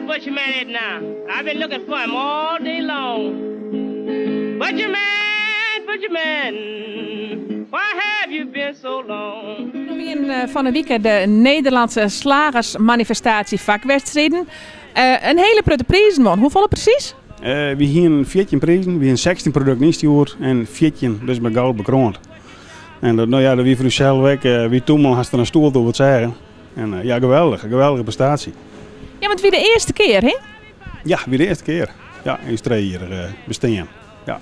Butcher Man at now? I've been looking for him all day long. Butcher Man, Butcher Man, why have you been so long? No wienen fan 'e wike de Nederlandse Slagersmanifestatie vakwedstriden. In hiele protte prizen wûn. Hoefolle presys? Wy hienen 14 prizen, wy hienen 16 produkten ynstjoerd en 14 dus mei goud bekroand. En dat, no ja, dat wie foar ús ek, wy tûmelen hast fan in stoel doe't we it seagen. En ja, geweldich, in geweldige prestaasje. Ja, want it wie de earste kear, hè? Ja, it wie de earste kear. Ja, yn ús trijejierrige bestean. Ja.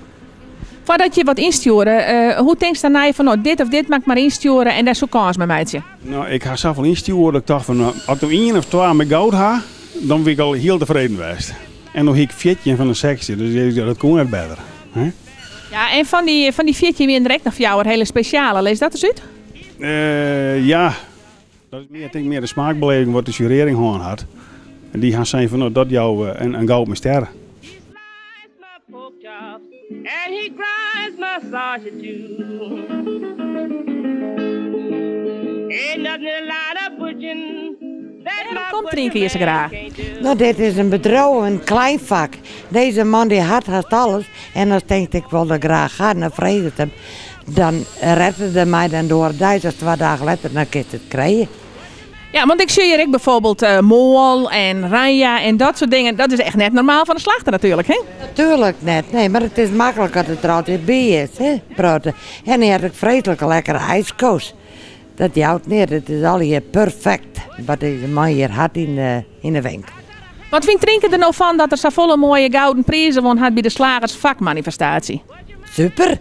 Foardat je wat ynstjoere, hoe tinkst dan nei fan no, dit of dit moat ik mar ynstjoere en dêr soe ik kâns mei meitsje? No, ik ha safolle ynstjoerd dat ik tocht fan no, as ik no ien of twa mei goud ha, dan wie ik al hiel tefreden west. En no hie ik 14 fan de 16, dus dat koe net better. Hè? Ja, en fan dy, fan dy 14 wienen der ek noch fjouwer hiele spesjale. Lis dat ris út. Ja, dat is mear, tink mear de smaakbeleving wat de sjurearring hân hat. En dy ha sein fan no, dat jouwe we in goud mei ster. He slices my pork chops and he grinds my sausage too. Ain't nothing in the line of butchering that Wêrom my komt butcher Trienke hjir sa man graach? can't do. No, dit is in bedriuw, in klein fak. Deze man die hat hast alles en as tinkt ik wol dat graach ha, dan freget him. Dan redt er der mei dan doar deis of twa dagen letter, dan kinst it krije. Ja, want ik sjoch hjir ek bijvoorbeeld moal en ranja en dat soart dingen. Dat is echt net normaal fan de slachter natuerlik, hè? Natuerlik net, nee, mar it is maklik as it der altyd by is, hè, protte. En hy hat ek freeslik lekkere ijsko's. Dat jout neat, it is allegear perfekt wat dizze man hjir hat yn de winkel. Wat fynt Trienke der no fan dat er safolle moaie gouden prizen wûn hat by de Slagers Vakmanifestatie? Super!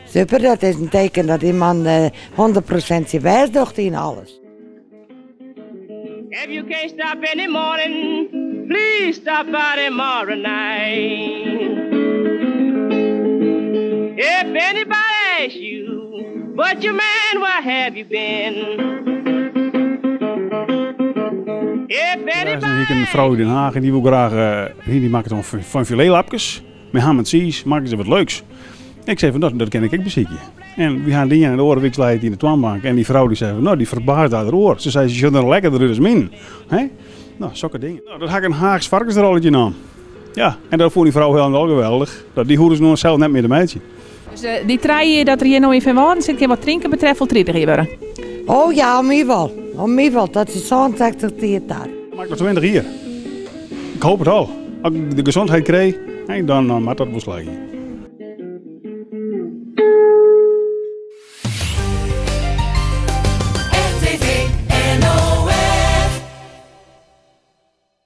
Super, dat is in teken dat dy man 100 prosint syn bêst docht yn alles. If you can't stop in the morning, please stop by tomorrow night. If anybody asks you, butcher man, where have you been? If Lêsten hie ik in frou út Den Haag en dy woe graach, dy makket dan fan filetlapkes mei ham en tsiis, makke se wat leuks. Ik sei fan dat, dat kin ik ek besykje. En wy ha dien en de oare wyks lei it yn de toanbank en dy frou dy sei fan no, dy ferbaasde har deroer. Se sei, se sjocht der lekkerder út as myn. Hè? No, sokke dingen. No, dat ha ik in Haags varkensrolletje naam. Ja, en dat fûn dy frou hielendal geweldich. Dat dy hoegde se no sels net mear te meitsjen. Dus dy trije jier dat er hjir no yn Feanwâlden sit, kin wat Trienke betreft wol 30 jier wurde. Oh ja, om my wol. Om my wol. Dat is 67 jier ta. Mei ik noch 20 jier. Ik hoop it al. As ik de gezondheid krij, dan moat dat wol slagje.